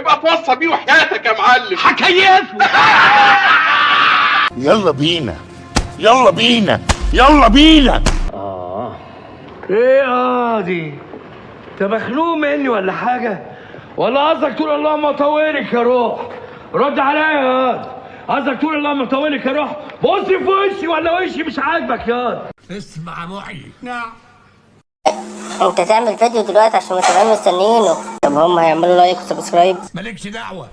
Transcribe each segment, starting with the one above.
ابقى توصى بيه وحياتك يا معلم. هكيفه. يلا بينا يلا بينا يلا بينا. ايه دي؟ انت مخنوق مني ولا حاجة؟ ولا قصدك تقول اللهم طولك يا روح؟ رد عليا يا واد. قصدك تقول اللهم طولك يا روح؟ بص في وشي ولا وشي مش عاجبك يا واد؟ اسمع معي. نعم. انت تعمل فيديو دلوقتي عشان المتابعين مستنيينه. طب هم هيعملوا like و subscribe؟ مالكش دعوه،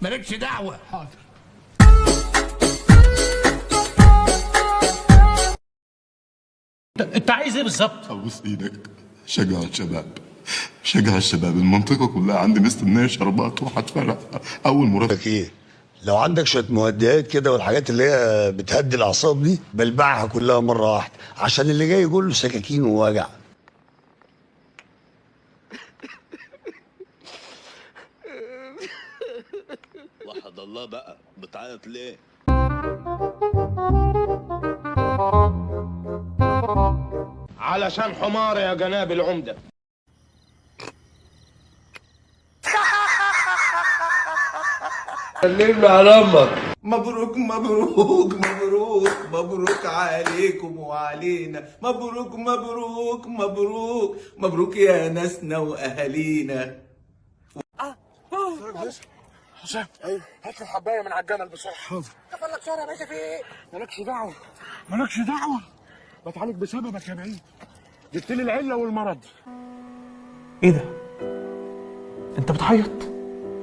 مالكش دعوه. حاضر. انت عايز ايه بالظبط؟ ابوس ايدك، شجع الشباب، شجع الشباب، المنطقة كلها عندي مستنيه شربات وهتفرق اول مرتب. ايه لو عندك شوية مهدئات كده والحاجات اللي هي بتهدي الاعصاب دي بلبعها كلها مرة واحدة عشان اللي جاي يقول له سكاكين ووجع. وحد الله بقى، بتعيط ليه؟ علشان حمار يا جناب العمدة. سلمنا على امك. مبروك مبروك مبروك مبروك عليكم وعلينا، مبروك مبروك مبروك مبروك يا ناسنا واهالينا. حسام، هات لي الحبايه من على الجمل بسرعة. حاضر. لك شهر يا باشا في ايه؟ مالكش دعوه، مالكش دعوه، بتعالج بسببك يا بعيد، جبت لي العلة والمرض. ايه ده؟ انت بتعيط؟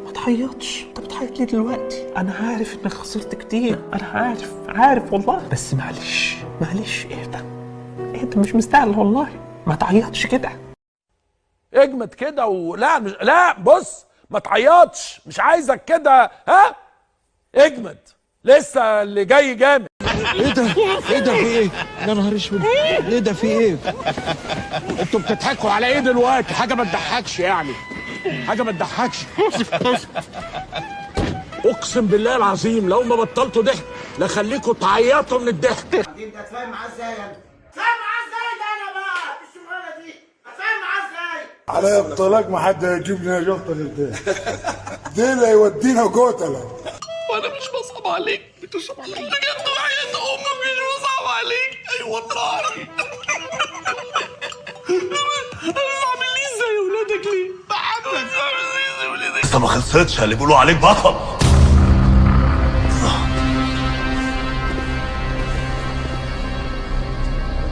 ما تعيطش، انت بتعيط ليه دلوقتي؟ انا عارف انك خسرت كتير، انا عارف، عارف والله، بس معلش معلش، اهدى اهدى، مش مستاهل والله، ما تعيطش كده. اجمد كده ولا مش... لا بص، ما تعيطش، مش عايزك كده. ها اجمد، لسه اللي جاي جامد. ايه ده؟ ايه ده في ايه؟ يا نهار اسود، ايه ده في ايه؟ انتوا بتضحكوا على ايه دلوقتي؟ حاجة ما تضحكش يعني، حاجة ما تضحكش. اقسم بالله العظيم لو ما بطلتوا ضحك لخليكوا تعيطوا من الضحك. انت هتفاهم معاه ازاي انا؟ فاهم معاه ازاي ده انا بقى؟ الشغلانة دي هتفاهم معاه ازاي؟ عليا الطلاق ما حد هيجيبني جلطة غير ده. ده اللي هيودينا جوتله. وانا مش بصعب عليك، بتصعب عليك بجد وحياة امك مش بصعب عليك. ايوه والله. انا بعمل ليه ازاي ولادك ليه؟ بحبك. بعمل ليه زي ولادك؟ لسه ما خلصتش اللي بيقولوا عليك بطل.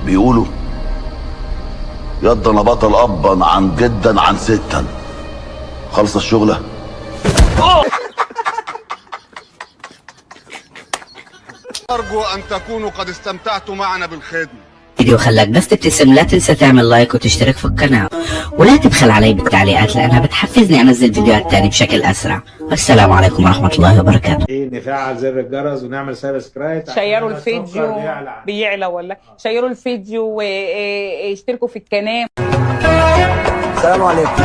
بيقولوا يد انا بطل ابا عن جدا عن ستا. خلص الشغلة. أرجو أن تكونوا قد استمتعتوا معنا بالخدمة. فيديو خلاك بس تبتسم، لا تنسى تعمل like وتشترك في القناة، ولا تبخل علي بالتعليقات لأنها بتحفزني أنزل فيديوهات تاني بشكل أسرع. والسلام عليكم ورحمة الله وبركاته. ايه، نفعل زر الجرس ونعمل subscribe. شيروا الفيديو بيعلى ولا شيروا الفيديو واشتركوا في القناة. السلام عليكم.